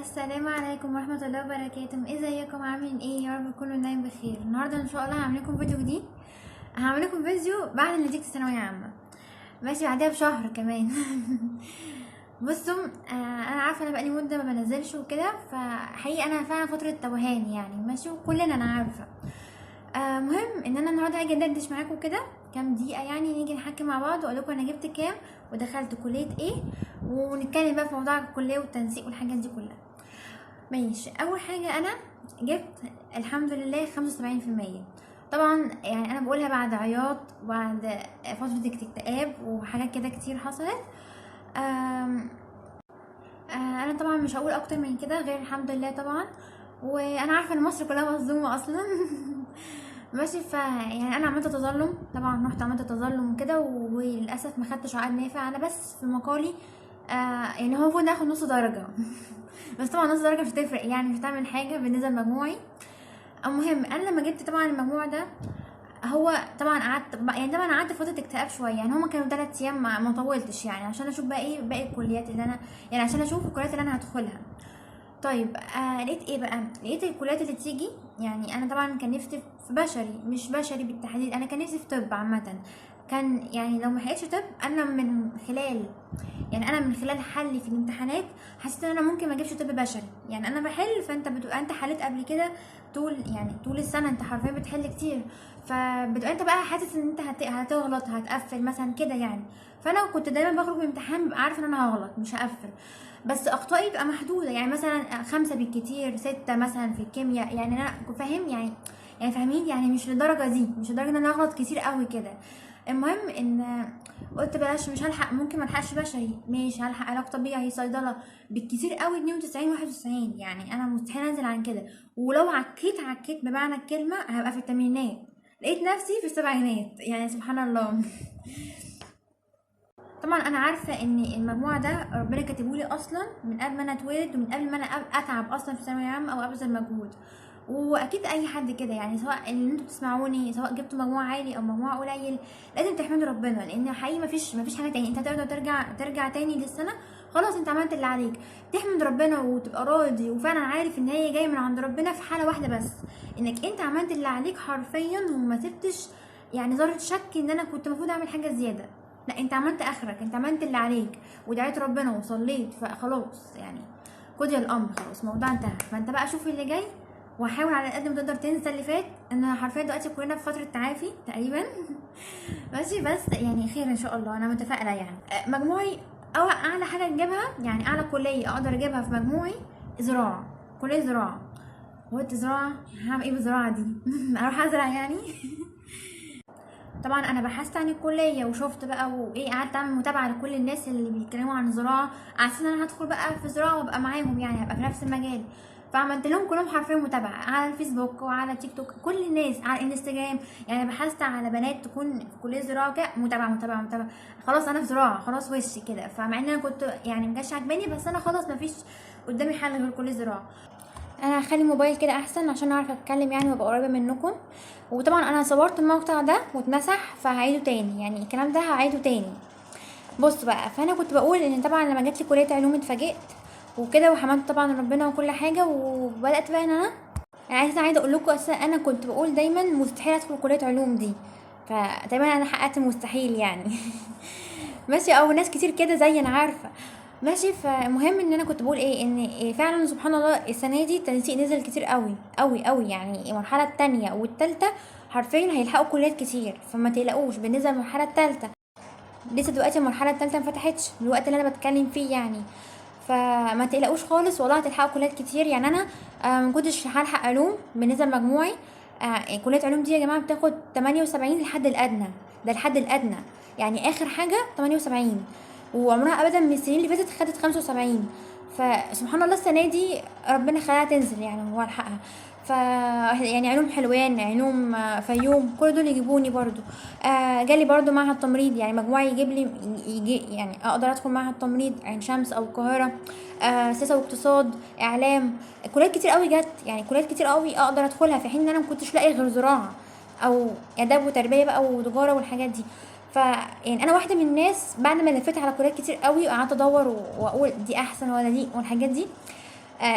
السلام عليكم ورحمة الله وبركاته. ازيكم؟ عاملين ايه؟ يا رب كله دايما بخير. النهارده ان شاء الله هعمل لكم فيديو جديد، هعمل لكم فيديو بعد نتيجة الثانوية عامة، ماشي، بعدها بشهر كمان. بصوا، انا عارفة انا بقالي مدة ما بنزلش وكده، فحقيقي انا فعلا فترة توهان يعني، ماشي، وكلنا انا عارفة. مهم ان انا النهارده هاجي ادردش معاكم كده كام دقيقة، يعني نيجي نحكي مع بعض واقول لكم انا جبت كام ودخلت كلية ايه، ونتكلم بقى في موضوع الكلية والتنسيق والحاجات دي كلها. ماشي، اول حاجة انا جبت الحمد لله 75%. طبعا يعني انا بقولها بعد عياط وبعد فترة اكتئاب وحاجات كده كتير حصلت. انا طبعا مش هقول اكتر من كده غير الحمد لله طبعا، وانا عارفة ان مصر كلها مظلومة اصلا. ماشي، ف يعني انا عملت تظلم، طبعا رحت عملت تظلم كده، وللاسف ما خدتش عقد نافع. انا بس في مقالي، يعني هو المفروض ناخد نص درجه بس طبعا نص درجه مش هتفرق، يعني مش هتعمل حاجة بالنسبة لمجموعي. المهم انا لما جبت طبعا المجموع ده، هو طبعا قعدت يعني طبعا قعدت فترة اكتئاب شوية، يعني هما كانوا 3 ايام ما طولتش، يعني عشان اشوف بقى ايه باقي الكليات اللي انا، يعني عشان اشوف الكليات اللي انا هدخلها. طيب، لقيت ايه بقى؟ لقيت الكليات اللي تيجي، يعني انا طبعا كان نفسي في بشري، مش بشري بالتحديد، انا كان نفسي في طب عامة. كان يعني لو ما لحقتش طب، انا من خلال يعني انا من خلال حلي في الامتحانات حسيت ان انا ممكن ما اجيبش طب بشري. يعني انا بحل، فانت بتبقى انت حليت قبل كده طول السنة، انت حرفيا بتحل كتير، فبتبقى انت بقى حاسس ان انت هتغلط، هتقفل مثلا كده يعني. فانا كنت دايما بخرج من الامتحان ببقى عارفه ان انا هغلط مش هقفل، بس اخطائي بتبقى محدودة، يعني مثلا 5 بالكتير، 6 مثلا في الكيمياء، يعني انا فاهم يعني، يعني فاهمين، يعني مش للدرجة دي، مش لدرجة ان انا اغلط كتير قوي كده. المهم ان قلت بلاش، مش هلحق، ممكن ما الحقش بشري، ماشي هلحق علاج طبيعي، صيدلة، بالكتير قوي 92 91، يعني انا مستحيل انزل عن كده، ولو عكيت بمعنى الكلمة هبقى في الثمانينات. لقيت نفسي في السبعينات، يعني سبحان الله. طبعا انا عارفه ان المجموع ده ربنا كاتبهولي اصلا من قبل ما انا اتولد، ومن قبل ما انا اتعب اصلا في ثانوية عامة او ابذل مجهود، واكيد اي حد كده، يعني سواء اللي انتوا بتسمعوني، سواء جبتوا مجموع عالي او مجموع قليل، لازم تحمدوا ربنا، لان حقيقي مفيش حاجة تاني. انت تقدر ترجع تاني للسنة، خلاص انت عملت اللي عليك، تحمد ربنا وتبقى راضي وفعلا عارف ان هي جاية من عند ربنا في حاله واحدة بس، انك انت عملت اللي عليك حرفيا وما سبتش يعني ذره شك ان انا كنت المفروض اعمل حاجة زيادة. لا، انت عملت اخرك، انت عملت اللي عليك ودعيت ربنا وصليت، فخلاص يعني قضي الامر، خلاص الموضوع انتهى. فانت بقى شوف اللي جاي، وحاول على قد ما تقدر تنسى اللي فات. انا حرفيا دلوقتي كلنا في فترة تعافي تقريبا ماشي، بس يعني خير ان شاء الله، انا متفائلة يعني. مجموعي او اعلى حاجة نجيبها، يعني اعلى كليه اقدر اجيبها في مجموعي زراعة، كليه زراعة. قلت زراعة، هعمل ايه بالزراعة دي؟ اروح ازرع يعني؟ طبعا انا بحثت عن الكلية وشفت بقى وايه، قعدت اعمل متابعه لكل الناس اللي بيتكلموا عن الزراعة، على اساس ان انا هدخل بقى في زراعة وابقى معاهم، يعني هبقى في نفس المجال. فعملت لهم كلهم حرفيا متابعه على الفيسبوك وعلى تيك توك، كل الناس على الانستجرام، يعني بحثت على بنات تكون في كليه زراعة كده، متابعه متابعه متابعه، خلاص انا في زراعة خلاص وش كده. فمع ان انا كنت يعني ما كانش عاجباني، بس انا خلاص ما فيش قدامي حل غير كليه زراعة. انا هخلي الموبايل كده احسن عشان اعرف اتكلم يعني وابقى قريبه منكم. وطبعا انا صورت المقطع ده واتمسح، فهعيده تاني، يعني الكلام ده هعيده تاني. بص بقى، فانا كنت بقول ان طبعا لما جات لي كليه علوم اتفاجئت وكده، وحمدت طبعا ربنا وكل حاجة، وبدات بقى ان انا عايزه اقول لكم اصلا انا كنت بقول دايما مستحيل ادخل كليه علوم دي، فتقريبا انا حققت المستحيل يعني ماشي، او ناس كتير كده زي انا عارفه ماشي. فالمهم ان انا كنت بقول ايه، ان إيه فعلا سبحان الله السنة دي التنسيق نزل كتير قوي قوي قوي، يعني المرحلة التانية والتالتة حرفيا هيلحقوا كليات كتير، فما تقلقوش. بالنسبة للمرحلة التالتة لسه دلوقتي المرحلة التالتة ما فتحتش الوقت اللي انا بتكلم فيه يعني، فما تقلقوش خالص والله هتلحقوا كليات كتير. يعني انا، ما كنتش هلحق علوم بالنسبة لمجموعي. كليه علوم دي يا جماعة بتاخد 78 للحد الادنى، ده الحد الادنى يعني اخر حاجة 78، وعمرها ابدا من السنين اللي فاتت خدت 75. فسبحان الله السنة دي ربنا خلاها تنزل يعني هو لحقها. ف يعني علوم حلوان، علوم، فيوم، كل دول يجيبوني برضو. جالي برضو معهد تمريض، يعني مجموعي يجيب لي يجي يعني اقدر ادخل معهد تمريض عين شمس او القاهرة، سياسة واقتصاد، اعلام، كليات كتير قوي جت، يعني كليات كتير قوي اقدر ادخلها، في حين ان انا ما كنتش لاقي غير زراعة او اداب وتربيه بقى وتجارة والحاجات دي. ف يعني انا واحدة من الناس بعد ما لفيت على كليات كتير قوي وقعدت ادور واقول دي احسن ولا دي والحاجات دي،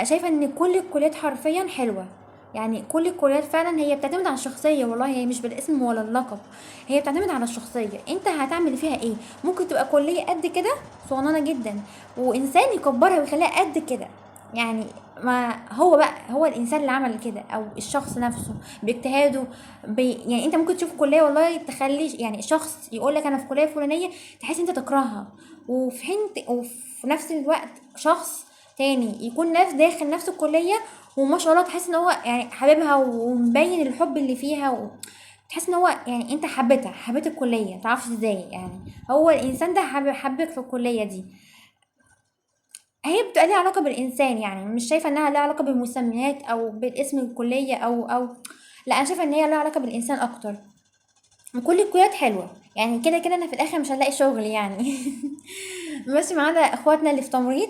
شايفه ان كل الكليات حرفيا حلوة، يعني كل الكليات فعلا هي بتعتمد على الشخصية، والله هي مش بالاسم ولا اللقب، هي بتعتمد على الشخصية، انت هتعمل فيها ايه. ممكن تبقى كليه قد كده صغننه جدا وانسان يكبرها ويخليها قد كده، يعني ما هو بقى هو الانسان اللي عمل كده او الشخص نفسه باجتهاده يعني انت ممكن تشوف كليه والله تخلي يعني شخص يقول لك انا في كليه فلانيه تحس انت تكرهها، وفي حين وفي نفس الوقت شخص تاني يكون نفس داخل نفس الكلية وما شاء الله تحس ان هو يعني حاببها ومبين الحب اللي فيها تحس ان هو يعني انت حبيتها، حبيت الكلية متعرفش ازاي، يعني هو الانسان ده حبك في الكلية دي. هي بتبقى ليها علاقة بالانسان، يعني مش شايفه انها ليها علاقة بالمسميات او بالاسم الكلية او لا، انا شايفه ان هي ليها علاقة بالانسان اكتر. وكل الكليات حلوة يعني، كده كده انا في الاخر مش هنلاقي شغل يعني بس معانا اخواتنا اللي في تمريض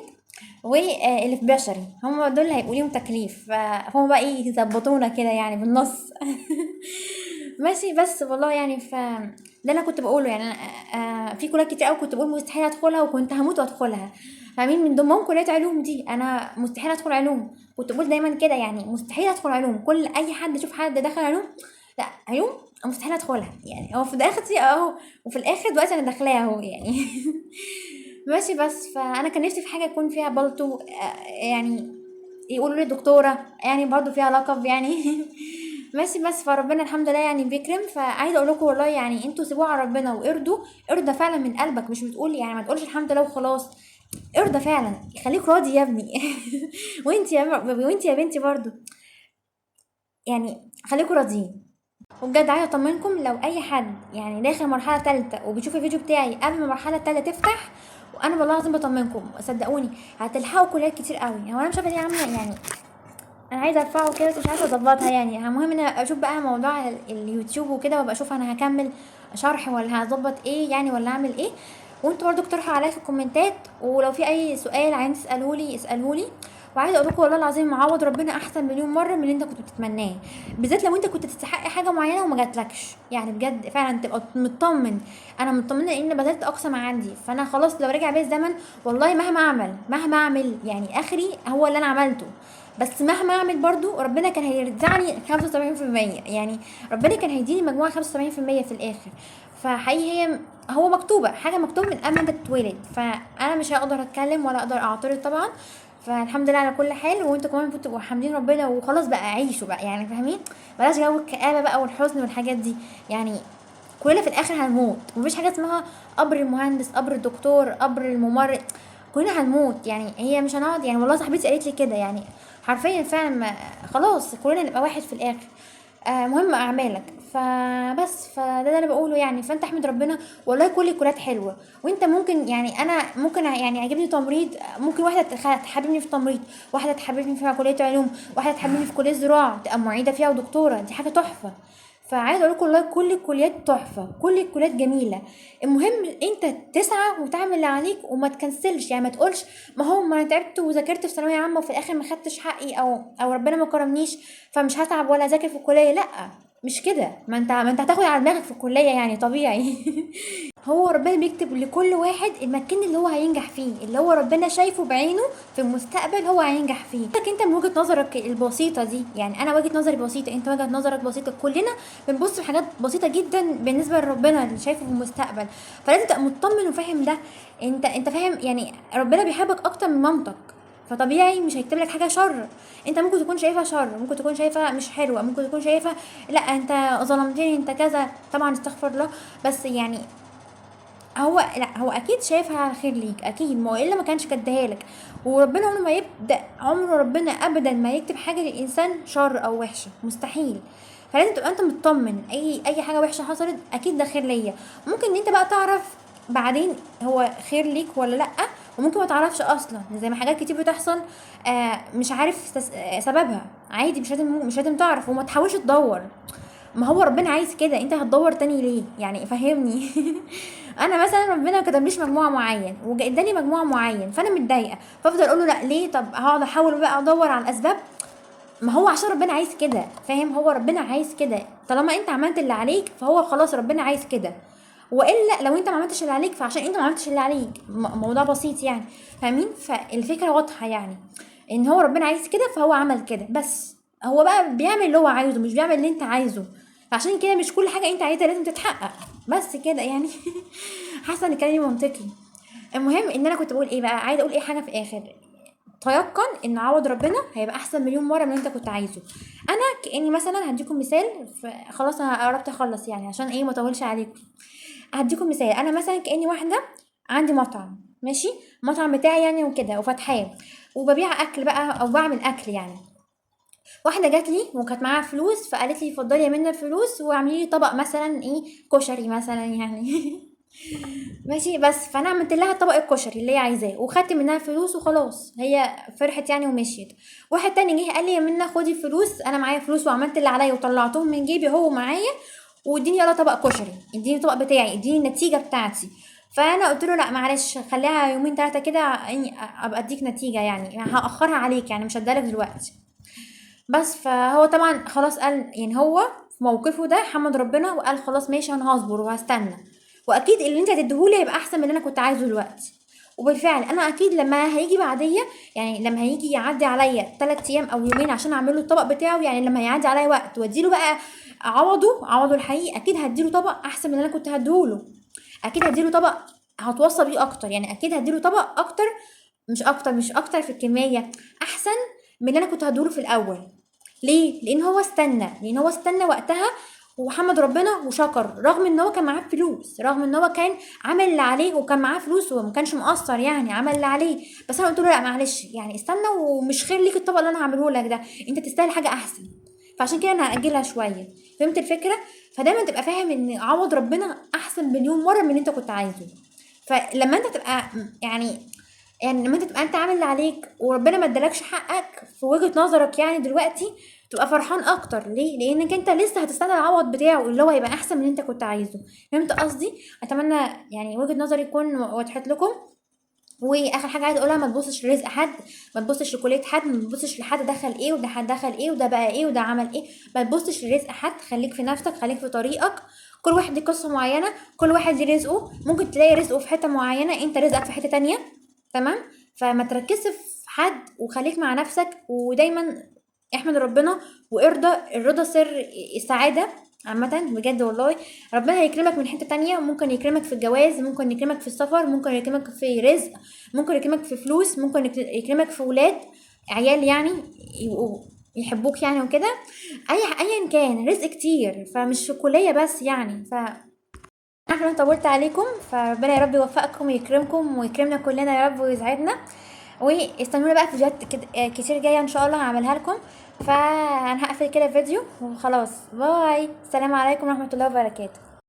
واللي في بشري، هم دول اللي هيبقوا ليهم تكليف، فهم بقى ايه يظبطونا كده يعني بالنص ماشي. بس والله يعني ده انا كنت بقوله يعني، أنا في كليات كتير قوي كنت بقول مستحيل ادخلها وكنت هموت وادخلها، فاهمين؟ من ضمنهم كليه علوم دي، انا مستحيل ادخل علوم، كنت بقول دايما كده يعني مستحيل ادخل علوم، كل اي حد يشوف حد دخل علوم، لا علوم مستحيل ادخلها يعني، هو في الاخر اهو وفي الاخر دلوقتي انا داخلاها اهو يعني ماشي. بس فانا كان نفسي في حاجة يكون فيها بالطو، يعني يقولوا لي دكتورة يعني برضو فيها لقب يعني ماشي. بس فربنا الحمد لله يعني بيكرم. فعايزه اقول لكم والله يعني انتوا سيبوها على ربنا وارضوا، ارضى فعلا من قلبك، مش بتقول يعني ما تقولش الحمد لله وخلاص، ارضى فعلا، خليك راضي يا ابني وانت يا بنتي برضو يعني خليكوا راضيين. وبجد عايزه اطمنكم لو اي حد يعني داخل مرحلة ثالثة وبيشوف الفيديو بتاعي قبل ما المرحلة الثالثة تفتح، وانا والله العظيم بطمنكم صدقوني هتلحقوا كليات كتير قوي. هو انا مش عارفه ليه عامله يعني، انا عايزه ارفعه كده بس مش عارفه اظبطها يعني. المهم ان انا اشوف بقى موضوع اليوتيوب وكده، وابقى اشوف انا هكمل شرح ولا هظبط ايه يعني ولا اعمل ايه. وانتوا برضو اقترحوا عليا في الكومنتات، ولو في اي سؤال عايزين تسالهولي اسالهولي. وعايزه اقول لكم والله العظيم معوض ربنا احسن مليون مرة من اللي انت كنت بتتمناه، بالذات لو انت كنت تستحق حاجة معينة وما جاتلكش يعني، بجد فعلا تبقى مطمن. انا مطمنه ان بذلت اقصى ما عندي، فانا خلاص لو رجع بيا الزمن والله مهما اعمل مهما اعمل يعني اخري هو اللي انا عملته، بس مهما اعمل برضو ربنا كان هيرزعني 75%، يعني ربنا كان هيديني مجموعة 75% في الاخر. فحقيقي هي هو مكتوبة، حاجة مكتوبة من قبل ما انت تتولد، فانا مش هقدر اتكلم ولا اقدر اعترض طبعا. فالحمد لله على كل حال، وانتوا كمان المفروض تبقوا حامدين ربنا وخلاص بقى، عيشوا بقى يعني، فاهمين؟ بلاش جو الكآبة بقى والحزن والحاجات دي يعني، كلنا في الاخر هنموت، ومفيش حاجة اسمها قبر المهندس قبر الدكتور قبر الممرض، كلنا هنموت يعني، هي مش هنقعد يعني. والله صاحبتي قالت لي كده يعني حرفيا فعلا، خلاص كلنا نبقى واحد في الاخر، مهم اعمالك. فبس فده اللي انا بقوله يعني. فانت احمد ربنا والله كل الكليات حلوة، وانت ممكن يعني انا ممكن يعني عجبني تمريض، ممكن واحدة تحببني في تمريض، واحدة تحببني في كليه علوم، واحدة تحببني في كليه زراعة تبقى معيده فيها ودكتوره، دي حاجة تحفة. فعايزه اقول لكم والله كل الكليات تحفة، كل الكليات جميلة، المهم انت تسعى وتعمل اللي عليك وما تكنسلش يعني، ما تقولش ما هو ما انا تعبت وذاكرت في ثانوية عامة وفي الاخر ما خدتش حقي او ربنا ما كرمنيش فمش هتعب ولا اذاكر في الكلية، لا مش كده، ما انت هتاخد على دماغك في الكلية يعني طبيعي هو ربنا بيكتب لكل واحد المكان اللي هو هينجح فيه، اللي هو ربنا شايفه بعينه في المستقبل هو هينجح فيه. انت من وجهة نظرك البسيطة دي يعني، انا وجهة نظري بسيطة، انت وجهة نظرك بسيطة، كلنا بنبص في حاجات بسيطة جدا بالنسبة لربنا اللي شايفه في المستقبل. فلازم تبقى مطمن وفاهم ده، انت فاهم يعني ربنا بيحبك اكتر من مامتك، فطبيعي مش هيكتب لك حاجة شر. انت ممكن تكون شايفها شر، ممكن تكون شايفها مش حلوة، ممكن تكون شايفها لا انت ظلمتني انت كذا، طبعا استغفر الله، بس يعني هو لا هو اكيد شايفها على خير ليك اكيد، ما هو الا ما كانش كدهالك لك. وربنا عمره ما يبدا، عمره ربنا ابدا ما يكتب حاجة للانسان شر او وحشة، مستحيل. فلازم تبقى انت مطمن، اي حاجة وحشة حصلت اكيد ده خير ليا. ممكن ان انت بقى تعرف بعدين هو خير ليك ولا لا، وممكن ما تعرفش اصلا، زي ما حاجات كتير بتحصل مش عارف سببها، عادي مش لازم تعرف، وما تحاولش تدور، ما هو ربنا عايز كده، انت هتدور تاني ليه يعني؟ فهمني انا مثلا ربنا ما كتبليش مجموعة معين واداني مجموعة معين، فانا متضايقة، فافضل اقول له لا ليه، طب هقعد احاول بقى ادور على الاسباب، ما هو عشان ربنا عايز كده، فاهم؟ هو ربنا عايز كده، طالما انت عملت اللي عليك فهو خلاص ربنا عايز كده، والا لو انت ما عملتش اللي عليك فعشان انت ما عملتش اللي عليك، موضوع بسيط يعني، فاهمين؟ فالفكرة واضحة يعني. ان هو ربنا عايز كده فهو عمل كده، بس هو بقى بيعمل اللي هو عايزه مش بيعمل اللي انت عايزه. عشان كده مش كل حاجة انت عايزها لازم تتحقق، بس كده يعني. حاسه ان كلامي منطقي. المهم ان انا كنت بقول ايه بقى، عايزه اقول ايه حاجة في الاخر، تيقن ان عوض ربنا هيبقى احسن مليون مرة من اللي انت كنت عايزه. انا كاني مثلا هديكم مثال، خلاص انا قربت اخلص يعني عشان ايه ما اطولش عليكم. هديكم مثال، انا مثلا كاني واحدة عندي مطعم، ماشي، المطعم بتاعي يعني وكده، وفاتحاه وببيع اكل بقى او بعمل اكل يعني. واحدة جات لي وكانت معاها فلوس، فقالت لي اتفضلي يا منى الفلوس واعملي لي طبق مثلا ايه، كشري مثلا يعني. ماشي، بس فانا عملت لها طبق الكشري اللي هي عايزاه وخدت منها فلوس وخلاص، هي فرحت يعني ومشيت. واحد تاني جه قال لي يا منى خدي فلوس، انا معايا فلوس وعملت اللي عليا وطلعتهم من جيبي هو معايا، واديني يلا طبق كشري، اديني الطبق بتاعي، اديني النتيجة بتاعتي. فانا قلت له لا معلش خليها يومين 3 كده يعني ابقى اديك نتيجة، يعني هاخرها عليك يعني مش هديها لك دلوقتي بس. فهو طبعا خلاص قال يعني هو في موقفه ده حمد ربنا وقال خلاص ماشي انا هصبر وهستنى، واكيد اللي انت هتديهولي هيبقى احسن من اللي انا كنت عايزه دلوقتي. وبالفعل انا اكيد لما هيجي بعديه، يعني لما هيجي يعدي عليا 3 ايام او يومين عشان اعمل له الطبق بتاعه، يعني لما هيعدي عليا وقت واديله بقى عوضه الحقيقي، اكيد هديله طبق احسن من اللي انا كنت هديهوله، اكيد هديله طبق هتوصى بيه اكتر، يعني اكيد هديله طبق اكتر، مش اكتر في الكمية، احسن من اللي انا كنت هديهوله في الاول. ليه؟ لان هو استنى، لان هو استنى وقتها وحمد ربنا وشكر، رغم ان هو كان معاه فلوس، رغم ان هو كان عمل اللي عليه وكان معاه فلوس وما كانش مقصر يعني، عمل اللي عليه، بس انا قلت له لا معلش يعني استنى، ومش خير ليك الطبق اللي انا هعمله لك ده، انت تستاهل حاجة احسن، فعشان كده انا هاجلها شوية. فهمت الفكرة؟ فدايما تبقى فاهم ان عوض ربنا احسن مليون مرة من اللي انت كنت عايزه. فلما انت تبقى يعني لما انت تبقى انت عامل اللي عليك وربنا ما ادالكش حقك في وجهة نظرك يعني دلوقتي، تبقى فرحان اكتر. ليه؟ لانك انت لسه هتستنى العوض بتاعه اللي هو هيبقى احسن من اللي انت كنت عايزه. فهمت قصدي؟ اتمنى يعني وجهة نظري تكون وضحت لكم. واخر حاجة عايزه اقولها، ما تبصش لرزق حد، ما تبصش لكليه حد، ما تبصش لحد دخل ايه وده حد دخل ايه وده بقى ايه وده عمل ايه، ما تبصش لرزق حد، خليك في نفسك، خليك في طريقك. كل واحد ليه قصة معينة، كل واحد ليه رزقه، ممكن تلاقي رزقه في حتة معينة، انت رزقك في حتة تانية، تمام؟ فما تركزش في حد وخليك مع نفسك، ودايما احمد ربنا وارضى، الرضا سر السعادة عامة بجد والله. ربنا هيكرمك من حتة تانية، ممكن يكرمك في الجواز، ممكن يكرمك في السفر، ممكن يكرمك في رزق، ممكن يكرمك في فلوس، ممكن يكرمك في ولاد، عيال يعني يبقوا يحبوك يعني وكده، ايا كان رزق كتير، فمش في الكلية بس يعني. عارفه انا طولت عليكم، فربنا يا رب يوفقكم ويكرمكم ويكرمنا كلنا يا رب ويسعدنا. واستنونا بقى فيديوهات كتير جاية ان شاء الله هعملها لكم. فانا هقفل كده فيديو وخلاص، باي، السلام عليكم ورحمة الله وبركاته.